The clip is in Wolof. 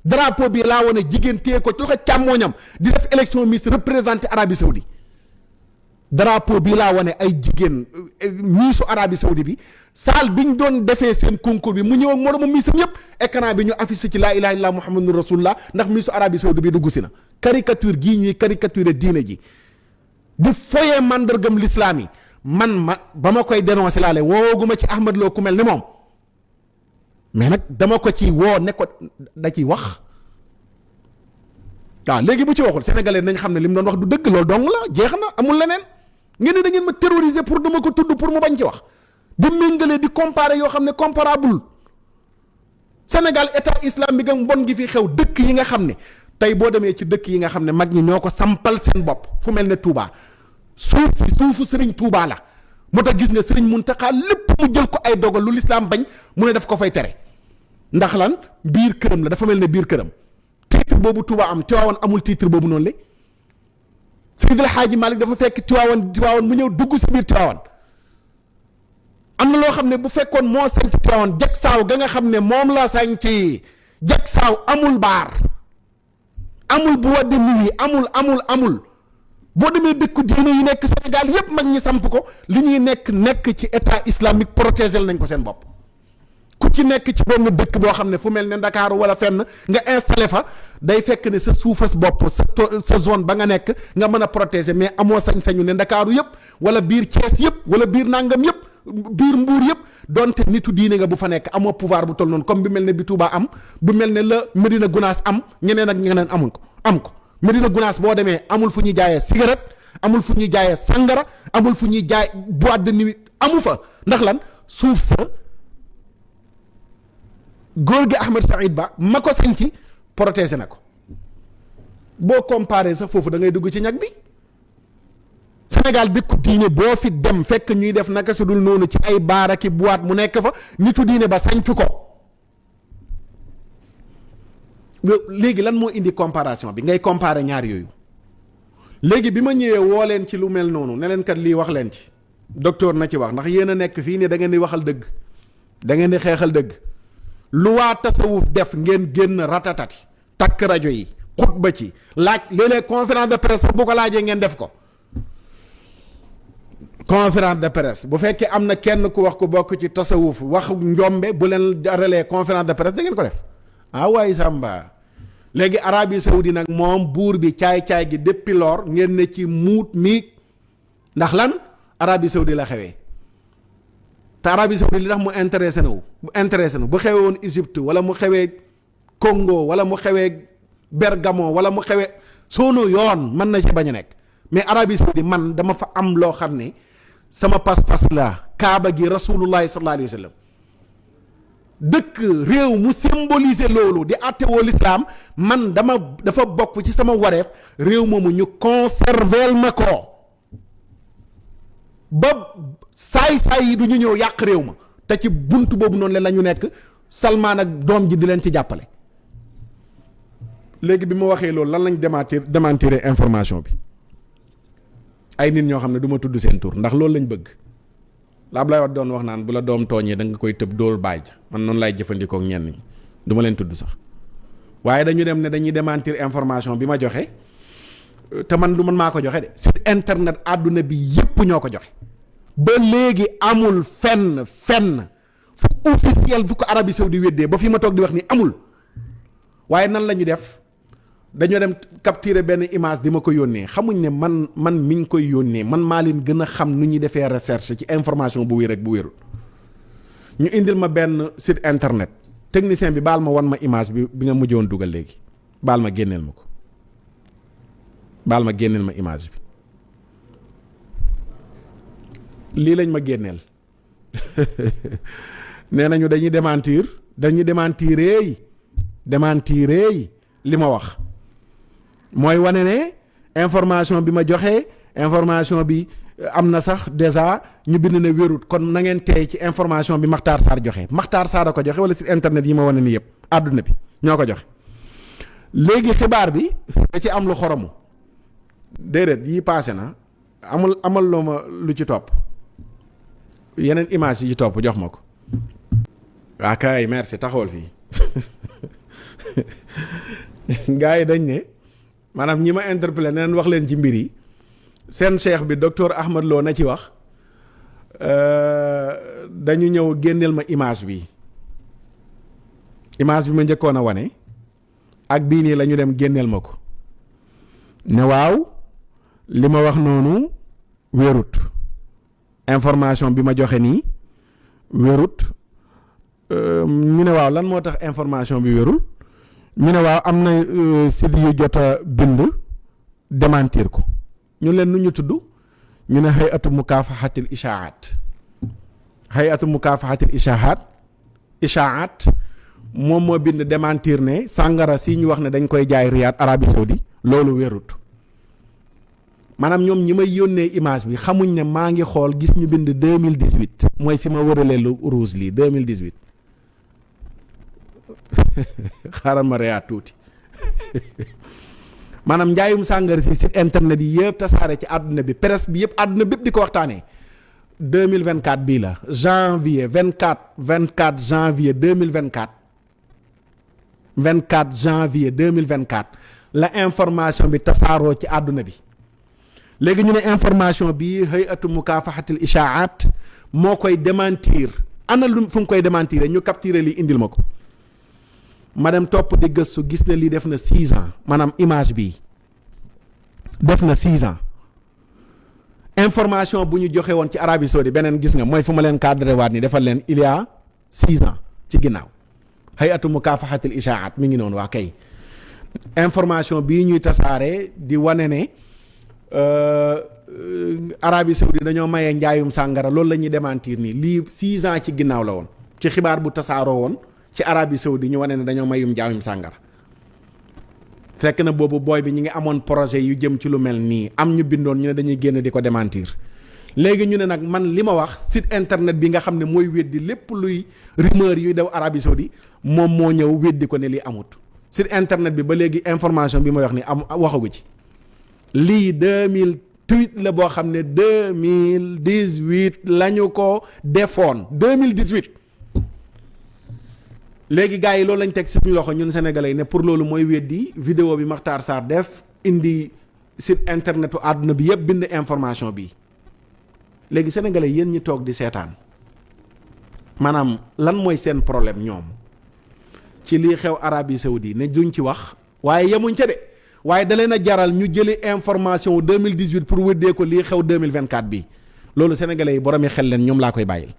drapeau bi laa wane jigéen téye ko ci loxo càmmooñam di def élection Miss représenté Arabie Saoudi drapeau bi laa wane ay jigéen Missu Arabie Saoudi bi salle bi ñu doon defee seen concours bi mu ñëw ak moromu Missam yëpp écran bi ñu affiché ci laa ilaha illallah muhammadur rasulullah ndax Missu Arabie Saoudi bi dugg si na caricature gii ñuy caricature diine ji di foyee mandargam l'islam yi man ba ma koy dénoncé laale wooguma ci Ahmad Lo ku mel ni moom mais nag dama ko ci woo ne ko da ciy wax waaw léegi bu ci waxul sénégalais nañ xam ne li mu doon wax du dëgg loolu dong la jeex na amul leneen ngeen ne da ngeen ma terroriser pour dama ko tudd pour mu bañ ci wax di méngale di comparer yoo xam ne comparable Sénégal état islamique ak mbon gi fi xew dëkk yi nga xam ne tey boo demee ci dëkk yi nga xam ne mag ñi ñoo ko sampal seen bopp fu mel ne Touba suufu Serigne Touba la moo tax gis nga Serigne Mountakha lépp mu jël ko ay dogal lu lislaam bañ mu ne daf ko fay tere ndax lan biir këram la dafa mel ne biir këram titre boobu Touba am Tiwaawan amul titre boobu noonu la Seydil Hadji Malick dafa fekk Tiwaawan mu ñëw dugg si biir Tiwaawan am na loo xam ne bu fekkoon moo sanc Tiwaawan jag saaw ga nga xam ne moom la sanc jag saaw amul baar amul bu wadde nuwi amul boo demee dëkku diine yi nekk Sénégal yépp mag ñi samp ko li ñuy nekk ci état islamique protégé nañ ko seen bopp ku ci nekk ci benn dëkk boo xam ne fu mel ne Ndakaaru wala fenn nga installé fa day fekk ne sa suufas bopp sa zone ba nga nekk nga mën a protéger mais amoo sañ-sañu ne Ndakaaru yëpp wala biir Thiès yëpp wala biir Nangam yëpp biir Mbuur yëpp donte nitu diine nga bu fa nekk amoo pouvoir bu toll noonu comme bi mel ne bi Touba am bu mel ne la Medina Gounass am ñeneen ak ñeneen am ko Medina Gounass boo demee amul fu ñuy jaayee cigarette amul fu ñuy jaayee sangara amul fu ñuy jaay boîte de nuit amu fa ndax lan suuf sa góor gi Ahmed Saïd Ba ma ko sañ ci protégé na ko boo comparé sax foofu da ngay dugg ci ñag bi Sénégal dëkku diine boo fi dem fekk ñuy def naka su dul noonu ci ay baaraki boîte mu nekk fa nitu diine ba sañcu ko léegi lan moo indi comparaison bi ngay comparer ñaar yooyu léegi bi ma ñëwee woo leen ci lu mel noonu ne leen kat lii wax leen ci docteur na ci wax ndax yéen a nekk fii ne da ngeen di waxal dëgg da ngeen di xeexal dëgg lu waa tasawuf def ngeen génn ratatati takk rajo yi xutba ci laaj léeg-léeg conférence de presse bu ko laajee ngeen def ko conférence de presse bu fekkee am na kenn ku wax ko bokk ci tasawuf wax njombe bu leen jaralee conférence de presse da ngeen ko def ah waay Samba léegi Arabie Saoudi nag moom buur bi caay-caay gi depuis lors ngeen ne ci muut mi ndax lan Arabie Saoudi la xewee te Arabie Saoudi li tax mu intéressé na bu xewee woon Égypte wala mu xewee Congo wala mu xewee Bergamo wala mu xewee soono yoon mën na ci bañ a nekk mais Arabie Saoudi man dama fa am loo xam ne sama pas-pas la kaaba gi rasulullahi sallallahu alayhi wa sallam dëkk réew mu symboliser loolu di àttewoo l'islam man dafa bokk ci sama wareef réew moomu ñu conserver ma ko ba saay-saay yi du ñu ñëw yàq réew ma te ci bunt boobu noonu la ñu nekk Salmaan ak doom ji di leen ci jàppale léegi bi ma waxee loolu lan lañ démentir information bi ay nit ñoo xam ne du ma tudd seen tur ndax loolu lañ bëgg la Ablaye Wade doon wax naan bu la doom tooñee da nga koy tëb dóor baay ja man noonu lay jëfandikoo ak ñenn ñi du ma leen tudd sax waaye dañu dem ne dañuy démentir information bi ma joxe te man du man maa ko joxe de site internet àdduna bi yépp ñoo ko joxe ba léegi amul fenn fu officiel fu ko Arabie Saoudi weddee ba fi ma toog di wax ni amul waaye nan la ñu def dañoo dem capturer benn image di ma ko yónnee xamuñ ne man mi ngi koy yónnee man maa leen gën a xam nu ñuy defee recherche ci information bu wér ak bu wérul ñu indil ma benn site internet technicien bi baal ma wan ma image bi nga mujjoon dugal léegi baal ma génneel ma image bi lii lañ ma génneel nee nañu dañuy démentir li ma wax mooy wane ne information bi ma joxe information bi am na sax déjà ñu bind ne wérut kon na ngeen teey ci information bi Makhtar Sarr joxe Makhtar Sarr a ko joxe wala site internet yi ma wane ni yëpp àdduna bi ñoo ko joxe léegi xibaar bi da ci am lu xoromu déedéet yii paase na amal loo ma lu ci topp yeneen image yi ci topp jox ma ko waa kay merci taxawal fii gars yi dañ ne maanaam ñi ma interpellé neen wax leen ci mbir yi seen cheikh bi docteur Ahmad Lo na ci wax dañu ñëw génneel ma image bi ma njëkkoon a wane ak bii nii la ñu dem génneel ma ko ne waaw li ma wax noonu wérut information bi ma joxe nii wérut ñu ne waaw lan moo tax information bi wérul ñu ne waaw am na site yu jot a bind démentir ko ñu leen nu ñu tudd ñu ne hay'atu mukaafahatil ishaa'at moom moo bind démentir ne sàngara si ñu wax ne dañ koy jaay Riyad Arabie Saoudi loolu wérut maanaam ñoom ñi may yónnee image bi xamuñ ne maa ngi xool gis ñu bind 2018 mooy fi ma wëralee lu rouge lii 2018 xaaral ma reyaat tuuti maanaam njaayum sàngara si site internet yi yëpp tasaare ci àdduna bi presse bi yëpp àdduna bépp di ko waxtaanee 2024 bii la janvier 24 janvier 2024 la information bi tasaaroo ci àdduna bi léegi ñu ne information bi hay'atu mukaafahatil ishaa'at moo koy démentir ana lu fu mu koy démentir ñu capturer lii indil ma ko ma dem topp di gëstu gis ne lii def na 6 ans maanaam image bi def na 6 ans information bu ñu joxe woon ci Arabie Saoudi beneen gis nga mooy fu ma leen cadré waat ni defal leen il y a 6 ans ci ginnaaw hay'atu mukaafahatil ishaa'at mi ngi noonu waa kay information bii ñuy tasaare di wane ne Arabie Saoudi dañoo mayee njaayum sàngara loolu la ñuy démentir nii lii 6 ans ci ginnaaw la woon ci xibaar bu tasaaroo woon ci Arabie Saoudi ñu wane ne dañoo mayum njaayum sàngara fekk na boobu booy bi ñu ngi amoon projet yu jëm ci lu mel nii am ñu bindoon ñu ne dañuy génn di ko démentir léegi ñu ne nag man li ma wax site internet bi nga xam ne mooy weddi lépp luy rumeur yuy daw Arabie Saoudi moom moo ñëw weddi ko ne lii amut site internet bi ba léegi information bi ma wax ni am waxagu ci lii 2008 la boo xam ne 2018 la ñu ko defoon 2018 léegi gars yi loolu lañ teg suñu loxo ñun sénégalais yi ne pour loolu mooy weddi vidéo bi Makhtar Sarr def indi site internetu àdduna bi yëpp bind information bi léegi sénégalais yéen ñi toog di seetaan maanaam lan mooy seen problème ñoom ci lii xew Arabie Saoudi ne duñ ci wax waaye yemuñ ca de waaye da leen a jaral ñu jëli information 2018 pour wëddee ko lii xew 2024 bi loolu sénégalais yi boromi xel leen ñoom laa koy bàyyil